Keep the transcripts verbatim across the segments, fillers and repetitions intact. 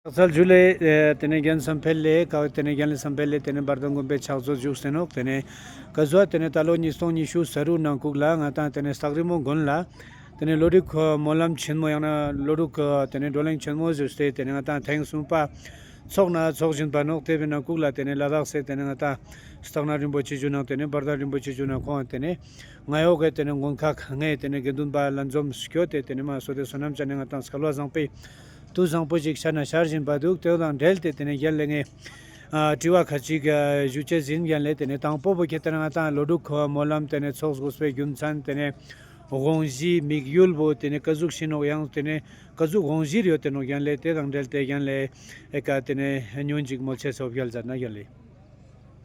ཚལ་ཇུ་ལེ། ཨེ་དེ་ནས་རྒན་བསམ་འཕེལ་ལེ་ཀ་དེ་ནས་རྒན་ལེ་བསམ་འཕེལ་ལེ་དེ་ནས་འབར་དང་དགོན་པའི་ཕྱག་མཛོད་བཞུགས་ཟེར་ནོག་དེ་ནས་ག་ཟོ་དེ་ནས་ད་ལོ་ཉིས་སྟོང་ཉི་ཤུ་རྩ་དྲུག་ནང་ཁུག་ལ་ང་དང་དེ་ནས་སྟག་རི་མོ་དགོན་ལ་དེ་ནས་ལོ་དྲུག་སྨོན་ལམ་ཆེན་མོ་ཡང་ན་ལོ་དྲུག་དེ་ནས་བགྲོ་གླེང་ཆེན་མོ་བཟོས་ཏེ་དེ་ནས་ང་དང་ཐེངས་གསུམ་པ་ཚོགས་ན་ཚོགས་བཞིན་པ་ནོག་དེ་བས་ན་ཁུག་ལ་དེ་ནས་ལ་དྭགས་སེ་དེ་ནས་ང་དང་སྟག་ན་རིན་པོ་ཆེ་ཇུ་ནང་དེ་ནས་འབར་དང་རིན་པོ་ཆེ་ཇུ་ནང་ཁོང་དེ་ནས་ང་ཡོག་གི་དེ་ནས་མགོན་ཁག་ངས་དེ་ནས་དགེ་འདུན་པ་ལ་འཛོམས་སྐྱོ་དེ་དེ་ནས་མ་སོ་དེ་བསོད་ནམས་ཅན་ནས་ང་དང་སྐལ་བ་བཟང་པོའི་དུས་བཟང་པོ་ཞིག་ཤར་ན་ཤར་བཞིན་པ་འདུག་དེ་དང་འབྲེལ་ཏེ་དེ་ནས་རྒན་ལེ་ངས་ཨ་དྲི་བ་ཁ་ཅིག་ཨ་ཞུ་ཆེད་ཟིན། རྒན་ལེ་དེ་ནས་དང་པོ་བོ་ཁྱེད་དེ་ནས་ང་དང་ལོ་དྲུག་སྨོན་ལམ་དེ་ནས་ཚོགས་དགོས་པའི་རྒྱུ་མཚན་དེ་ནས་དགོངས་གཞི་དམིགས་ཡུལ་བོ་དེ་ནས་ཀ་ཟུག་ཤི་ནོག་ཡང་དེ་ནས་ཀ་ཟུག་དགོངས་གཞིར་ཡོད་དེ་ནོག་རྒན་ལེ་དེ་དང་འབྲེལ་ཏེ་རྒན་ལེ་ཨེ་ཀ་དེ་ནས་ཉོན་ཅིག་མོལ་ཆེད་སོ་བརྒྱལ་མཛད་ན་རྒན་ལེ།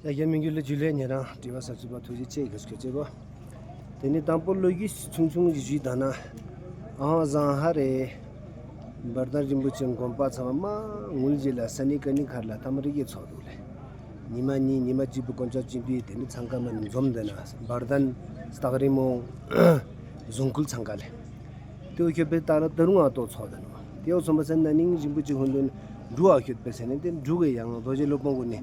ཡ་རྒན་མི་འགྱུར་ལ་ཇུ་ལེ་ཉེ་རང་དྲི་བ་ས་ཚུལ་པ་ཐུགས་རྗེ་ཆེ་གི་སྐྱོ་ཆེ་གོ། དེ་ནི་དང་པོ་ལོ་རྒྱུས་ཆུང་ཆུང་ཞིག་ཞུས་ད་ན། ཨང་བཟང་ཧ་རེ། འབར་དང་རིན་པོ་ཆེ་དགོན་པ་ཚང་མ་ངུལ་རྗེས་ལ་ས་ནི་ཀ་ནི་ཁར་ལ་ཐ་མ་རི་གེ་ཚོགས་འདུག་ལེ། ཉི་མ་གཉིས་ཉི་མ་གཅིག་པུ་དཀོན་མཆོག་སྤྱི་འདུས་དེ་ནི་ཚང་ཀ་མ་ནི་འཛོམས་དེ་ན་འབར་དང་སྟག་རི་མོ་གཟུངས་སྐུལ་ཚང་ཀ་ལེ། ཏེའུ་ཁྱོད་པའི་ཏཱ་ལ་ཏ་རུང་ཨ་ཏོ་ཚོགས་དེ་ནོ། ཏེའུ་སོང་པ་སེ་ན་ནིང་རིན་པོ་ཆེ་ཧུན་དུ་འབྲུ་ཨ་ཁྱོད་པའི་སེ་ནི་ཏེ་འབྲུ་གི་ཡང་རྡོ་རྗེ་སློབ་དཔོན་གུ་ནི་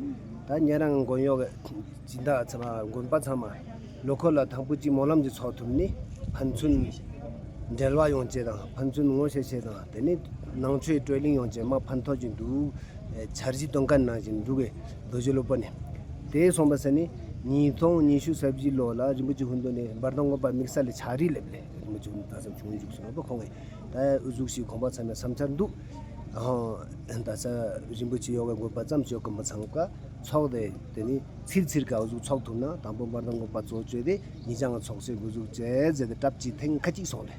ད་ཉེ་རང་མགོན་གཡོག་གི་སྦྱིན་བདག་ཚང་མ་དགོན་པ་ཚང་མ་ལོ་འཁོར་ལ་དང་པོ་གཅིག་སྨོན་ལམ་གྱི་ཚོགས་ཐུབ་ནི་ཕན་ཚུན་འབྲེལ་བ་ཡོང་ཆེད་དང་ཕན་ཚུན་ངོ་ཤེས་ཆེད་དང་དེ་ནི་ནང་ཆོས་བགྲོ་གླེང་ཡོང་ཆེད་མ་ཕན་ཐོགས་ཀྱི་འདུག་འཆར་གཞི་སྟོན་ཁ་ནང་བཞིན་འབྲུ་གི་རྡོ་རྗེ་སློབ་དཔོན་ནི། དེ་སོང་པ་སེ་ནི་ཉིས་སྟོང་ཉི་ཤུ་རྩ་བཞི་ལོ་ལ་རིན་པོ་ཆེ་ཧུན་དུ་ནི་འབར་དང་དགོན་པ་དམིགས་བསལ་ལ་ཕྱག་རིས་སླེབས་ལེ་རིན་པོ་ཆེ་ཧུན་དུ་ད་སེམས་བྱུང་འཇུག་སོང་པ་ཁོང་གི་ད་ཨུ་ཟུག་ཤིག་དགོན་པ་ཚང་མའི་བསམ་འཆར་འདུག་ཨ་ད་ས་རིན་པོ་ཆེ་ཡོ་གའི་དགོན་པ་ཙམ་ཞོག་དགོན་པ་ཚང་ཀ་ཚོགས་དེ་དེ་ནི་ཚིར་ཚིར་ཀ་ཨུ་ཟུག་ཚོགས་ཐུབ་ན་དང་པོ་འབར་དང་དགོན་པ་གཙོ་བཅོས་ཏེ་ཉིན་བྱང་ཚོགས་སེ་དགུ་ཟུག་བཅས་ཟེར་ཏེ་གྲབས་ཅིག་ཐེངས་ཁ་ཅིག་སོང་ལེ།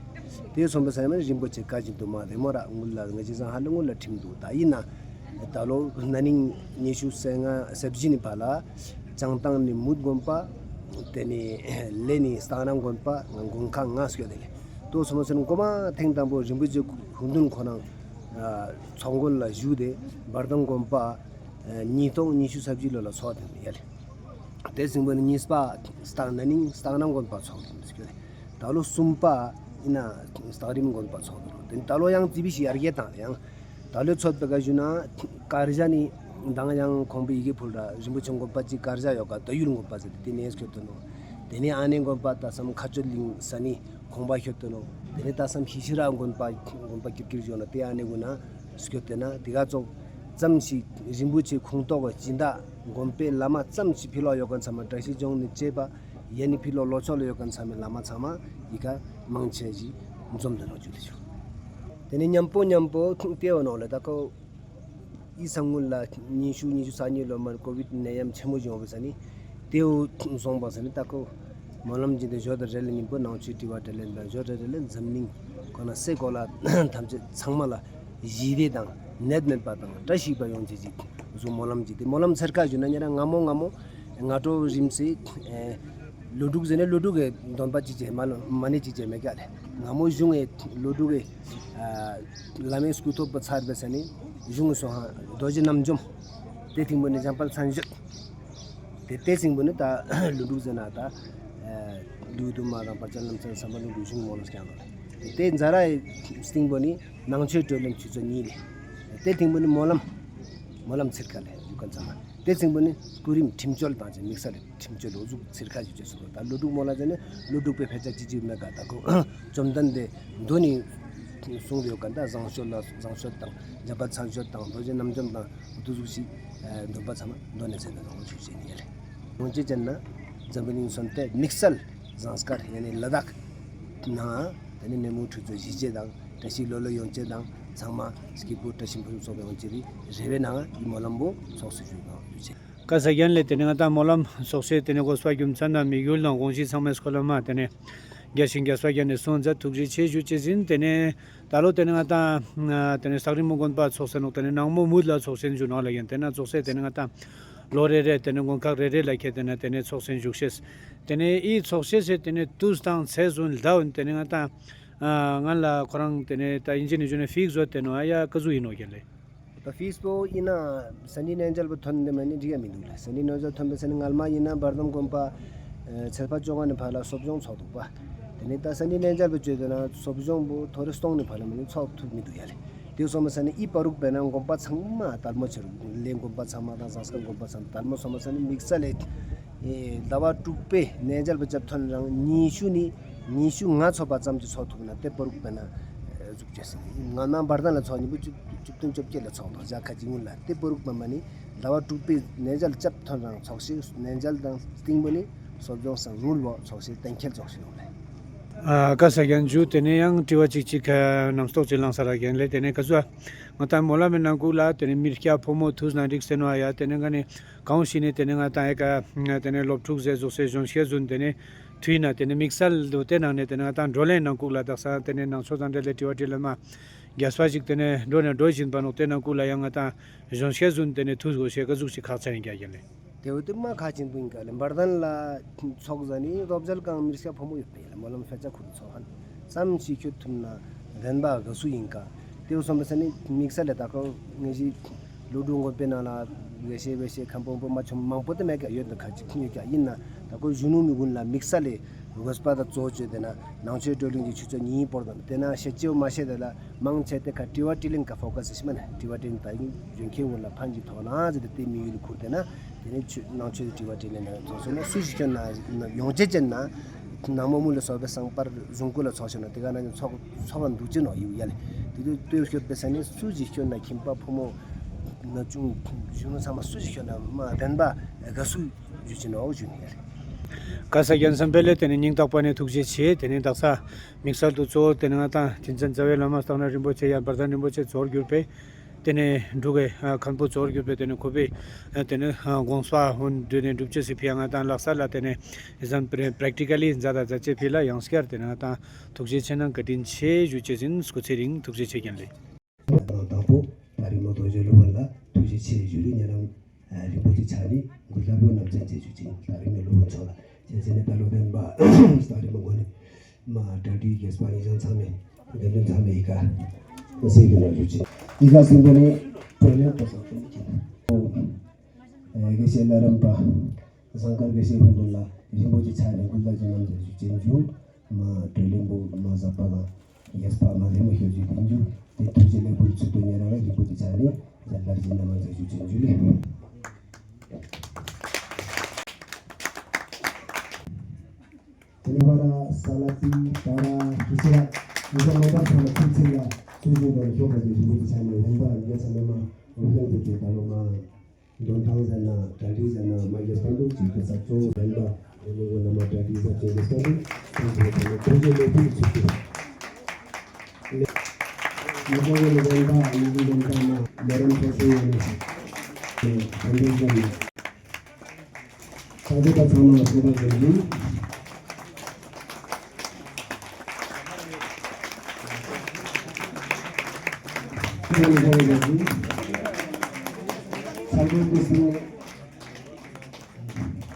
དེ་སོང་པ་སེ་ནི་རིན་པོ་ཆེ་བཀའ་བཞིན་དུ་མ་རེ་མོ་ར་དངུལ་ལ་ང་ཅི་སང་ཧ་ལེ་དངུལ་ལ་ཁྲིམས་འདུག་ད་ཡིན་ན། ད་ལོ་ན་ནིང་ཉི་ཤུ་རྩ་ལྔ་རྩ་བཞི་ནི་བར་ལ་བྱང་ཐང་ནི་མུད་དགོན་པ། དེ་ནི་ལེ་ནི་སྟག་ར་དགོན་པ་ང་དགོན་ཁག་ལྔ་སྐྱོད་དེ་ལེ། ཏོ་སོ་མ་སོན་གོ་མ་ཐེངས་དང་པོ་རིན་པོ་ཆེ་ཧུན་དུན་ཁོ་ནང་ཚོགས་མགོན་ལ་བཞུགས་ཏེ་འབར་དང་དགོན་པ་ཉིས་སྟོང་ཉི་ཤུ་རྩ་བཞི་ལོ་ལ་ཚོགས་དེ་ཡ་ལེ། དེ་སྲིང་པོ་ནི་གཉིས་པ་སྟག་ན་ནིང་སྟག་ར་དགོན་པ་ཚོགས་དེ་སྐྱོད་དེ། ད་ལོ་གསུམ་པ་ཡིན་ན་སྟག་རིམ་དགོན་པ་ཚོགས་འདུ་རུ་དེ་ད་ལོ་ཡང་རྩིས་པི་ཞིག་ཡར་རྒྱས་བཏང་ལ་ཡང་། ད་ལོ་ཚོགས་པའི་ག་ཞུ་ན་དཀར་ཞྭ་ནི་མདང་ཡང་ཁོང་པའི་ཡི་གེ་ཕུལ་ར་རིན་པོ་ཆེ་དགོན་པ་གཅིག་དཀར་ཞྭ་ཡོད་ཀ་ད་ཡུལ་དགོན་པ་ཟེར་ཏེ་དེ་ནས་སྐྱོད་དུ་ནོ། དེ་ནས་ཨ་ནེ་དགོན་པ་ད་སམ་མཁའ་སྤྱོད་གླིང་ས་ནི་ཁོང་པ་སྐྱོད་དུ་ནོ། དེ་ནས་ད་སམ་ཤི་ཤི་ར་དགོན་པ་དགོན་པ་ཀིར་ཀིར་ཞོ་ན་དེ་ཨ་ནེ་གུ་ན་སྐྱོད་དེ་ན་དེ་ག་ཚོགས་ཙམ་ཞིག་རིན་པོ་ཆེ་ཁུངས་གཏོགས་སྦྱིན་བདག་དགོན་པའི་བླ་མ་ཙམ་ཞིག་ཕི་ལོག་ཡོད་མཁན་ཚང་མ་བཀྲ་ཤིས་ལྗོངས་ནས་བཅས་པ། ཡ་ནི་ཕི་ལོག་ལོ་ཕྱོགས་ལ་ཡོད་མཁན་ཚང་མའི་བླ་མ་ཚང་མ་ཡི་ག་མང་ཆེ་ཞིག་འཛོམས་དུ་ནོ་རྒྱུ་དེ་ཆུ། དེ་ནི་མཉམ་པོ་མཉམ་པོ་ཐུང་ལྟེ་བ་ནོ་ལ་ད་ཁོ་ཨི་ས་ངུ་ལ་ཉི་ཤུ་ཉི་ཤུ་རྩ་གཉིས་ལོ་མར་ཀོ་བིད་ནད་ཡམས་ཆེན་མོ་བྱུང་བ་ས་ནི་ལྟེ་བ་སོང་བ་ས་ནི་ད་ཁོ་སྨོན་ལམ་སྦྱིན་དེ་ཞོ་དང་རེ་ལ་ཉིན་པོ་ནང་ཆོས་དྲི་བ་དྲི་ལན་དང་ཞོ་དང་རེ་ལ་འཛམ་གླིང་ཁོ་ན་སེ་གོ་ལ་ཐམས་ཅད་ཚང་མ་ལ་ཞི་བདེ་དང་ནད་མེད་པ་དང་བཀྲ་ཤིས་པ་ཡོང་ཆེད་ཅིག་བཟུང་སྨོན་ལམ་སྦྱིན་དེ་སྨོན་ལམ་ཚེར་ཁ་ཞུ་ན་ཉེ་རང་སྔ་མོ་སྔ་མོ། སྔ་དྲོ་རིམ་སེ། ལོ་དྲུག་ཟེར་ནས་ལོ་དྲུག་གི་སྡོམ་པ་གཅིག་བྱས་མ་ལོ་མ་ཎི་གཅིག་བྱས་མེད་ཀ་ལས། སྔ་མོ་གཞུང་གི་ལོ་དྲུག་གི་བླ་མའི་སྐུ་ཐོབ་པ་ཚར་བའི་ས་ནས་གཞུང་གི་སོ་ཧ་རྡོ་རྗེ་རྣམ་འཇོམས། དེ་ཐིང་པོ་ནི་འཇམ་དཔལ་མཚན་བརྗོད། དེ་དེ་སིང་པོ་ནི་ད་ལོ་དྲུག་ཟེར་ན་ད་ལུས་དུ་མ་དང་བར་ཆད་ལམ་སང་བསམ་པ་ལུ་གུ་གཞུང་མོ་ལ་སྐྱང་ལ། དེ་ཛ་ར་ཡི་སྟེང་པོ་ནི་ནང་ཆོས་གྲོས་ལམ་ཆུ་ཚོད་གཉིས་ལས། དེ་ཐིང་པོ་ནི་སྨོན་ལམ། སྨོན་ལམ་ཚིར་ཁ་ལས་ཡུ་ཀན་ཚང་མ། དེ་ཚིང་པོ་ནི་སྐུ་རིམ་ཁྲིམས་བཅོལ་དང་ཅན་དམིགས་བསལ་ཁྲིམས་བཅོལ་ལོ་གཟུགས་ཚིར་ཁ་ཞིག་བཅོས་སུ་ད་ལོ་དྲུག་མོ་ལ་ཟེར་ནས་ལོ་དྲུག་པའི་ཕལ་ཆེར་ཅི་ཅི་མེད་ག་ད་ཁོ་བཅོམ་ལྡན་འདས་མདོ་ནི་གསུང་ཡོད་ག་ད་བཟང་སྤྱོད་ལ་བཟང་སྤྱོད་དང་འཇམ་པ་ཚངས་སྤྱོད་དང་རྡོ་རྗེ་རྣམ་འཇོམས་དང་དུ་གཟུགས་ཤིག་འདོན་པ་ཚང་མ་མདོ་ནས་ཟེར་ནས་ནང་ཆོས་བྱེད་ནི་ཡ་ལེ། ཡོང་ཅེ་ཅན་ན་འཛམ་བུ་གླིང་སོན་ཏེ་དམིགས་བསལ་ཟངས་དཀར་ཡ་ནི་ལ་དྭགས་ནང་དེ་ནི་ནེ་མོ་ཁྲུ་ཚོ་གཞིས་བྱེས་དང་བཀྲ་ཤིས་ལོ་ལོ་ཡོང་ཅེ་དང་ཚང་མ་སྐྱིད་པོ་བཀྲ་ཤིས་ཕུན་སུམ་ཚོགས་པ་ཡོང་ཅེ་རི་རེ་བའི་ནང་ཡི་སྨོན་ལམ་པོ་ཚོགས་སུ་ཞུགས་གནང་ཡོད་ཅེ། ཀ་ས་རྒན་ལས་དེ་ནི་ང་ད་སྨོན་ལམ་ཚོགས་སེ་དེ་ནི་དགོས་པ་རྒྱུ་མཚན་དང་དམིགས་ཡུལ་དང་དགོངས་གཞི་ཚང་མའི་སྐོར་ལ་མ་དེ་ནི་རྒྱ་ཤིང་རྒྱ་ས་རྒན་ནས་གསུངས་མཛད་ཐུགས་རྗེ་ཆེ་ཞུ་ཅེས་ཡིན། དེ་ནི་ད་ལོ་དེ་ནི་ང་ད་དེ་ནི་སྟག་རི་མོ་དགོན་པ་ཚོགས་སེ་ནོག་དེ་ནི་ནང་མོ་མུད་ལ་ཚོགས་སེ་འཇུ་ནོག་ལ་ཡིན་དེ་ན་ཚོགས་སེ་དེ་ནི་ང་ད་ལོ་རེ་རེ་དེ་ནི་དགོན་ཁག་རེ་རེ་ལ་ཁྱེད་དེ་ནི་དེ་ནི་ཚོགས་སེ་འཇུག་ཤེས། དེ་ནི་ཨི་ཚོགས་སེ་སེ་དེ་ནི་དུས་དང་ཚེས་བཟུང་ལྡའོ་ཡིན་དེ་ནི་ང་ད་ང་ལ་ཁོ་རང་དེ་ནི་ད་ཨིན་ཇི་ནི་ཞུ་ནི་ཕིག་བཟོ་དེ་ནོ་ཨ་ཡ་ཀ་ཟུ་ཡིན་ནོ་རྒན་ལེ། ད་ཕིས་པོ་ཡིན་ན་སན་ཌི་ནན་ཇལ་པོ་ཐོན་འདི་མ་ནི་འགྲིག་ཡ་མི་འདུག་ལ། སན་ཌི་ནན་ཇལ་ཐོན་པའི་སན་ངལ་མ་ཡིན་ན་འབར་དམ་དགོན་པ་ཚེས་པ་བཅོ་ལྔ་ནས་ཕར་ལ་གསོ་སྦྱོང་ཚོགས་འདུག་པ། དེ་ནི་ད་སན་ཌི་ནན་ཇལ་པོ་བཅོས་དེ་ན་གསོ་སྦྱོང་པོ་ཐོ་རེ་སྟོང་ནས་ཕར་ལ་མ་ནི་ཚོགས་ཐུབ་མི་འདུག་ཡ་ལེ། དེ་སོང་བ་ས་ནི་ཨི་པ་རུག་པས་ན་དགོན་པ་ཚང་མ་དལ་མོ་ཆེ་རུ་ལས་དགོན་པ་ཚང་མ་དང་ཟངས་དཀར་དགོན་པ་ཚང་མ་དལ་མོ་སོང་བ་ས་ནི་དམིགས་བསལ་ལས་ཟླ་བ་དྲུག་པའི་ནས་མཇལ་བ་བཅབ་ཐོན་རང་ཉི་ཤུ་ནི་ཉི་ཤུ་ལྔ་ཚོགས་པ་ཙམ་གྱི་ཚོགས་ཐུབ་ན་དེ་པ་རུག་པས་ན་ཟུག་ཅེས་ཟེར་ང་ནང་འབར་དང་ལ་ཚོགས་ཉིན་པོ་བཅུ་བཅུ་བདུན་བཅོ་བརྒྱད་ལ་ཚོགས་དང་བཞག་ཁ་ཅིག་ངུ་ལ་དེ་པ་རུག་པ་མ་ནི་ཟླ་བ་དྲུག་པའི་ནས་མཇལ་བཅབ་ཐོན་རང་ཚོགས་ཤིག་ནས་མཇལ་དང་སྟེང་པོ་ནི་གསོ་སྦྱོང་སང་ངུལ་བོ་ཚོགས་ཤིག་གཏན་འཁེལ་ཚོགས་ཤིག་ཡོང་ལེ། ཨ་ཀ་ས་རྒྱན་ཇུ་དེ་ནས་ཡང་དྲི་བ་གཅིག་གཅིག་ཁ་རྣམ་རྟོག་ཅིག་ལངས་ས་ར་རྒྱན་ལས་དེ་ནས་ཀ་ཟུ་ང་ད་མོ་ལ་མེ་ནང་ཁུག་ལ་དེ་ནས་མི་སྐྱ་ཕོ་མོ་ཐུག་ན་འགྲིག་སེ་ནོ་ཡ་དེ་ནས་ང་ནས་གང་ཞིག་ནས་དེ་ནས་ང་ད་ཨེ་ཀ་དེ་ནས་སློབ་ཕྲུག་ཟེ་ཟོག་སེ་གཞོན་སྐྱེས་ཟུན་དེ་ནས་དུས་ན་དེ་ནས་དམིགས་བསལ་དུ་དེ་ནང་ནས་དེ་ནས་ང་ད་འགྲོ་ལེན་ནང་ཁུག་ལ་དག་ས་དེ་ནས་ནང་ཆོས་དང་འབྲེལ་ལས་དྲི་བ་དྲིས་ལན་མ་རྒྱས་པ་ཞིག་དེ་ནས་འགྲོ་ནས་འགྲོ་བཞིན་པ་ནོག་དེ་ནང་ཁུག་ལ་ཡང་ང་ད་གཞོན་སྐྱེས་ཟུན་དེ་ནས་ཐུག་དགོས་ཤེས་ཀ་ཟུག་ཞིག་ཁག་ཆེན་རྒྱ་རྒྱ་ལས། དེ་འོ་དེ་མ་ཁ་ཅིག་འདུག་ཡིན་ཀ་ལེ་འབར་དན་ལ་ཚོགས་ཟ་ནི་རོབ་ཇལ་གང་མིར་སྐྱ་ཕོ་མོ་ཡོད་པས་ལ་མོ་ལམ་ཧྥེ་ཅ་ཁུར་ཚོགས་ཧན་ཙམ་ཞིག་ཁྱོད་ཐུམ་ན་བདེན་པ་ག་སུ་ཡིན་ཀ་དེ་འོ་སོང་པ་ས་ནི་དམིགས་བསལ་ལས་ད་ཁོ་ངེས་ཤིག་ལོ་དྲུག་དགོན་པའི་ནང་ལ་དགེ་བཤེས་དགེ་བཤེས་ཁམ་པོ་པོ་མ་ཆུང་མང་པོ་དེ་མེད་ཀ་ཡོད་འདུག་ཁ་ཅིག་ཁྱིམ་ཡོད་ཀ་ཡིན་ན་ད་ཁོ་གཞོན་ནུ་མི་ཀུན་ལ་དམིགས་བསལ་ལས་དགོས་པ་དང་གཙོ་བོ་བརྗོད་དེ་ན་ནང་ཆོས་བགྲོ་གླེང་གི་ཆུ་ཚོད་གཉིས་སྤོར་དང་དེ་ན་ཤེས་ཅེའུ་མ་ཤེས་དེ་ལ་མང་ཆེ་དེ་ཁ་དྲི་བ་དྲིས་ལན་ཀ་ཕོ་ཀ་སི་ཤི་མ་ན་དྲི་བ་དྲིས་ལན་ད་ཡིན་གཞོན་མཁན་ཀུན་ལ་ཕན་གྱི་ཐོག་ན་ཟེར་ཏེ་དེ་མི་ཡུལ་ཁུར་དེ་ན། དེ་ནས་ཆོས་ནང་ཆོས་དྲི་བ་དྲིས་ལན་ནང་ཚོགས་སོང་ན་སུ་ཞིག་ཁྱོད་ན་ཡོང་ཅེ་ཅན་ན་ནང་མོ་མུ་ལ་སོགས་པའི་སང་པར་གཞུང་ཀུན་ལ་ཚོགས་ཤོར་ན་དེ་ག་ན་ཡང་ཚོགས་ཚོགས་པ་འདུག་ཅེ་ནོ་ཡིའུ་ཡ་ལེ། དེ་དུས་ལྟོས་ཤོད་པའི་ས་ནས་སུ་ཞིག་ཁྱོད་ན་ཁྱིམ་པ་ཕོ་མོ་ན་ཅུང་གཞོན་ནུ་ཚང་མ་སུ་ཞིག་ཁྱོད་ན་མ་བདེན་པ་ག་སུ་ཞུ་ཅེ་ནོ་ཞུ་ནི་ཡ་ལེ། ག་ས་རྒྱན་བསམ་འཕེལ་ལས་དེ་ནས་སྙིང་ཐག་པ་ནས་ཐུགས་རྗེ་ཆེ། དེ་ནས་དག་ས་དམིགས་བསལ་དུ་གཙོ་བོ་དེ་ནས་ང་དང་དྲིན་ཅན་རྩ་བའི་བླ་མ་སྟག་སྣ་རིན་པོ་ཆེ་ཡ་འབར་དང་རིན་པོ་ཆེ་གཙོར་གྱུར་པའི། དེ་ནས་འབྲུག་གི་མཁན་པོ་གཙོར་གྱུར་པའི་དེ་ནས་ཁོ་པའི་དེ་ནས་དགོངས་པ་འོན་བསྡུས་ནས་འགྲུབ་ཅེས་སི་ཕི་ཡ་ང་དང་ལག་ས་ལ་དེ་ནས་ཨི་ཟམ་པྲེ་པྲེག་ཊི་ཀ་ལི་མཛད་དང་མཛད་ཅེས་ཕི་ལ་ཡང་སྐྱར་དེ་ནས་ང་དང་ཐུགས་རྗེ་ཆེ་གནང་བཀའ་དྲིན་ཆེ་ཞུ་ཅེས་ཡིན། སྐུ་ཚེ་རིང་། ཐུགས་རྗེ་ཆེ་རྒན་ལགས། དང་པོ་ད་རིང་མོ་རྡོ་རྗེ་སློབ་དཔོན་ལ་ཐུགས་རྗེ་ཆེ་ཞུ་རྒྱུ་ཉེ་རང་རིན་པོ་ཆེ་ཕྱག་ནི་མགུལ་དར་པོ་རྣམ་ཅན་ཆེ་ཞུ་ཅིང་ད་རིང་མོ་སློབ་དཔོན་མཆོག་ལ་ཆེ་ཆེ་ནས་ད་ལོ་བདེན་པ་ད་རིང་མོ་མགོ་ནས། མ་གྲ་སྒྲིག་རྒྱས་པ་ཡིན་ཙང་ཚང་མས་འགན་འདུན་ཚང་མས་ཡི་ག་སེ་གི་ལ་ཞུ་ཅིག་ཡི་ག་སེ་གི་ནི་གྲོས་ལེན་པ་སོགས་ཀྱི་ཀྱི་དགེ་བཤེས་ལ་རམ་པ་ཟངས་དཀར་དགེ་བཤེས་ཕུན་ཚོགས་ལ་རིན་པོ་ཆེ་ཕྱག་ནས་མགུལ་རྟགས་ཀྱི་རྣམ་འགྱུར་ཞུ་ཅན་ཞུ། མ་གྲོས་ལེན་པོ་མ་ཟབ་པ་དང་རྒྱས་པ་མ་ལེ་མོ་ཞུ་རྒྱུ་དེ་འཇུ་དེ་ཐུགས་རྗེ་ལེགས་པོ་ཚུལ་དུ་ཉེ་རང་རིན་པོ་ཆེ་ཕྱག་ནས་ཡར་ལར་གྱི་རྣམ་འགྱུར་ཞུ་ཅན་ཞུ་ལེ། དེ་ནས་བ་ར་ས་ལ་ཏི་ད་ར་ཧི་སི་ར་ཧི་སི་མ་པ་ཚང་མ་ཚིག་ཚིག་ལ་སུ་ཇུ་དང་ཤོག་པ་ཅིག་ཞུ་རྒྱུ་དེ་ཆ་ནས་ལྷན་པ་ཡོད་ས་མེད་མ་འོ་ཤང་དེ་དེ་ད་ལོ་མ་འདོན་ཐང་ཟེར་ན་གྲ་སྒྲིག་ཟེར་ན་མ་རྒྱས་པ་འདུག་ཅིག་དེ་ས་གཙོ་བོ་ལྷན་པ་འོ་མི་འོ་ན་མ་གྲ་སྒྲིག་ཟེར་ཅིག་དེ་ས་འདུག་ཐང་དེ་དེ་ནས་ཐུགས་རྗེ་ལེགས་འབུལ་ཚུལ་དུ་མ་པ་འོ་ན་ལྷན་པ་མི་འདུག་ལྷན་པ་མ་མ་རམ་ཁོ་སུ་ཡོད་ན་ཐང་དེ་ཟེར་ན། ས་དེ་པ་ཚང་མ་ལ་ཐུགས་རྗེ་ཆེ། ས་དེ་པ་སེ་མོ།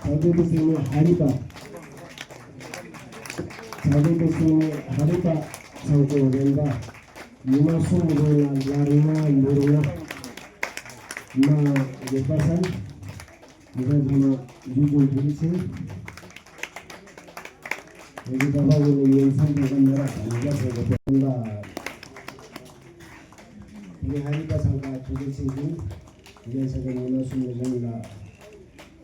ས་དེ་པ་སེ་མོ་ཧ་རི་པ། ས་དེ་པ་སེ་མོ་ཧ་རི་པ་ཚང་ཀོ་རེན་པ། ཉི་མ་གསུམ་རིང་ལ་ལར་ང་ལུར་ང་མ་ཡོད་པ་སང་། ཡི་ག་ཚང་མ་ཡུལ་ལྗོངས་དེ་རིང་ཕྱིན། ཡི་གེ་ད་པ་ཡོད་ནས་ཉིན་མཚན་དེ་ག་མེད་ར་ཡི་ག་ཚང་གི་དཔོན་པ། དེ་ནས་ཧ་རི་པ་ཚང་ག་ཐུགས་རྗེ་ཆེ་ཞུ། ཡི་གེ་ཚང་གི་ཉི་མ་གསུམ་རིང་ལ་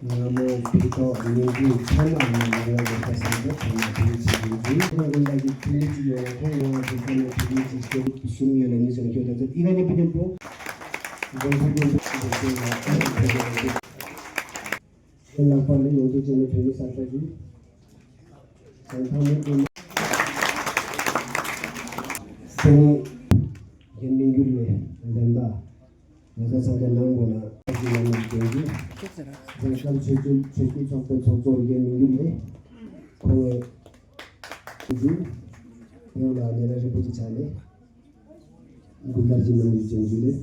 ང་མོ་བི་ཏོ་ཉིན་དུས་ཚང་མ་ང་མོ་ང་མོ་ཁ་སང་དེ་ཚང་མ་ཐུགས་རྗེ་ཆེ་ཞུ། ཁོང་རིམ་པ་གི་ཐུགས་རྗེ་ཆེ་ཡོད་ན་ཁོང་ང་ཚོ་ཚང་མ་ཐུགས་རྗེ་ཆེ་ཞུ། གསུམ་ཡོད་ན་ཉིན་ཚང་ཁྱོད་ད་ཚོད་ཡི་གེ་ནས་བུད་ཡོད་པོ། ལྷག་པར་ནི་ཡོངས་འཛིན་ཆེན་མོ་དོན་གཉེར་གསར་ཤོག་གི་ཟང་ཐང་མེད་དུ་སེང་རྒྱན་མི་འགྱུར་བའི་བདེན་པ་ང་ཚོ་ཚང་གི་ནང་སྒོ་ན་ཨ་ཅེ་ཡང་ནས་ལྡན་གྱི་ཟང་ཤམ་ཆོས་ཀྱི་ཆོས་ཀྱི་ཚོགས་པའི་ཚོགས་གཙོ་རྒྱན་མི་འགྱུར་བའི་ཁོང་ངི་ཡང་ལ་ཉེ་ར་རིན་པོ་ཆེ་ཆགས་ནས། མགུལ་དར་གྱི་རྣམ་འགྱུར་ཅན་ཞིག་རེད།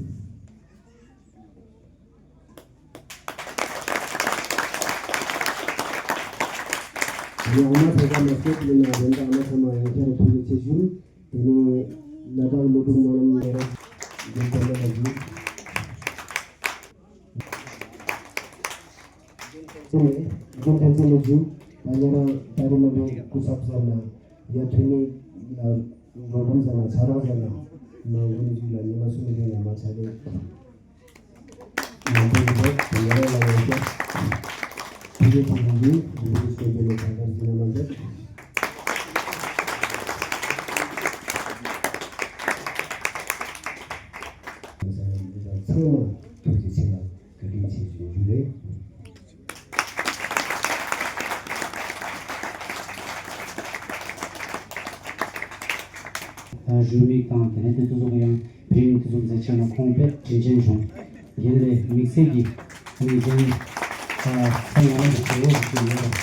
དེ་ནས་ཨ་མ་ཚང་ཁ་མ་སྐད་ཡིན་ན་རེད་ད་ཨ་མ་ཚང་མ་ཡང་བསྐྱར་ཐུགས་རྗེ་ཆེ་ཞུ། དེ་ནས་ལ་དྭགས་སློབ་ཕྲུག་སྨོན་ལམ་ལས་ར་རྒྱུན་དུ་ལ་ཞུ། རྒྱུན་དུ་རྩེ་ནས་རྒྱུན་དུ་རྩེ་ནས་རྒྱུ། ད་ཉེ་རང་ད་རེས་མ་འགྲོ་སྐུ་ཚབ་ཟེར་ན་ཡ་ཐོན་མི་ལ་འགྲོ་འགྲོ་ཟེར་ན་ཆ་རོགས་ཟེར་ན་ མ་འོན་ཅིག་ལ་ཉི་མ་གསུམ་རིང་ཡང་མ་ཚར་རེད། ང་ཚོའི་འདི་དེ་ཡར་ལ་ཡོད་ཀྱང་། ཕ་གི་ཕུག་གི་འདི་འདི་སྐད་འབོད་ལས་ཁ་ཁར་ཟིན་ན་མ་མཛད། ཚང་མ་ཐུགས་རྗེ་ཆེ་ལ་བཀའ་དྲིན་ཆེ་ཞུ་རྒྱུ་རེད། ད་ཞུ་མིག་དང་དེ་ནས་དེ་ཚོ་ཚོ་ཡང་རིང་དེ་ཚོ་མཛད་ཆ་ན་ཁོང་དཔེ་དྲིན་ཅན་བྱུང་། རྒན་ལས་དམིགས་བསལ་གྱི་ངེས་ཅན་ཚང་མ་ལ་ཞེ་བོ་ཞིག་ཡོད་རེད།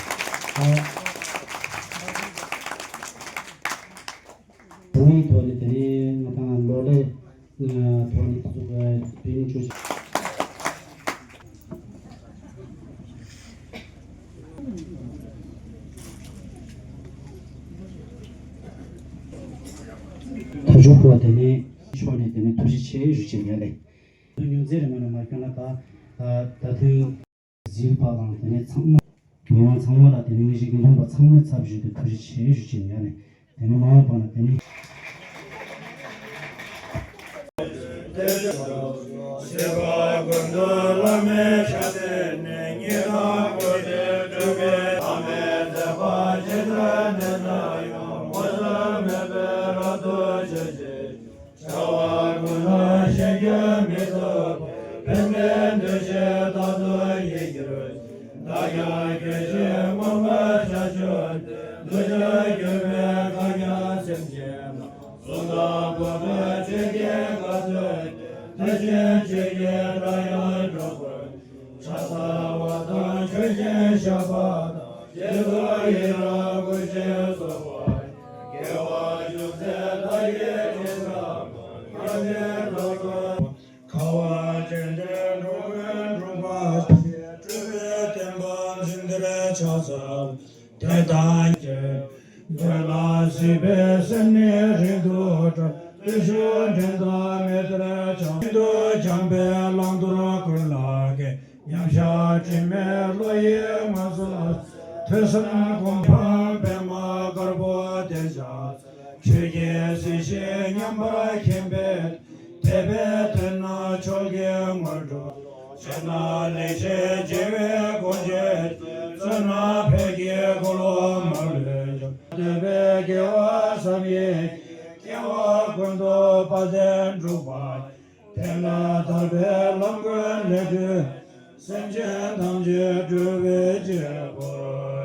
ད་བོད་ཡིག་ཐོག་ནས་དེ་ནས་ང་དང་ལོ་ལས་ཐོག་ནས་དེ་ཚོ་དཔེ་ཆ་ཐབས་ཇུས་པོ་དེ་ནས་ཕྱོགས་ནས་དེ་ནས་ཐུགས་རྗེ་ཆེ་ཞུ་བྱེད་ཉན་ལེ། ཉུང་ཙེ་རེ་མ་ན་མ་སྐྱོན་ན་ད་ད་ཐུན་ཟིལ་པ་དང་དེ་ནས་ཚང་མ་མི་མང་ཚང་མ་ལ་དེ་ནས་ངེས་ཤེས་ཀྱི་ལུང་པ་ཚང་མའི་ཚབ་ཞུས་ཏེ་ཐུགས་རྗེ་ཆེ་ཞུ་བྱེད་ཉན་ལེ། དེ་ནས་མ་འོངས་པ་ན་དེ་ནས། ཁ་བ་ཅན་དེ་འགྲོ་བའི་འགྲོ་བ་སྤྲུལ་པའི་བསྟན་པ་འཛིན་གྲྭའི་ཕྱག་འཚལ། དེ་དང་བཅས་འདོད་ལ་སྲིད་པའི་སེམས་ནི་རིང་དུ་གྲོལ། བརྟུལ་ཞུགས་འདྲེན་དང་མི་ལྟར་བྱང་། ཤིན་ཏུ་འཇམ་པའི་བླང་དོར་ཀུན་ལ་མཁས། མཉམ་བཞག་དྲི་མེད་བློ་ཡིས་མངོན་སུམ། ཐོས་བསམ་སྒོམ་སྤང་པདྨ་དཀར་པོ་བདེ་ཕྱག་འཚལ། ཆོས་ཀྱི་སྲིད་ཞིའི་མཉམ་པར་མཁྱེན་པའི། དད་པས་བསྟེན་ན་མཆོག་གི་དངོས་གྲུབ། སྤྱད་ན་ལེགས་བཤད་རྒྱལ་བའི་སྒོ་འབྱེད། བརྩོན་ན་ཕས་ཀྱི་འཁོར་ལོ་མ་ལུས་འཇོམས། འདོད་པའི་དགེ་བ་བསམ་ཡས་ཀྱི། སྐྱེ་བ་ཀུན་ཏུ་དཔལ་ལྡན་འབྲུག་པ། དེ་ལ་ཐར་པའི་ལམ་ཀུན་ལས་བཏུས། སེམས་ཅན་ཐམས་ཅད་སྒྲོལ་བའི་རྒྱལ་པོ།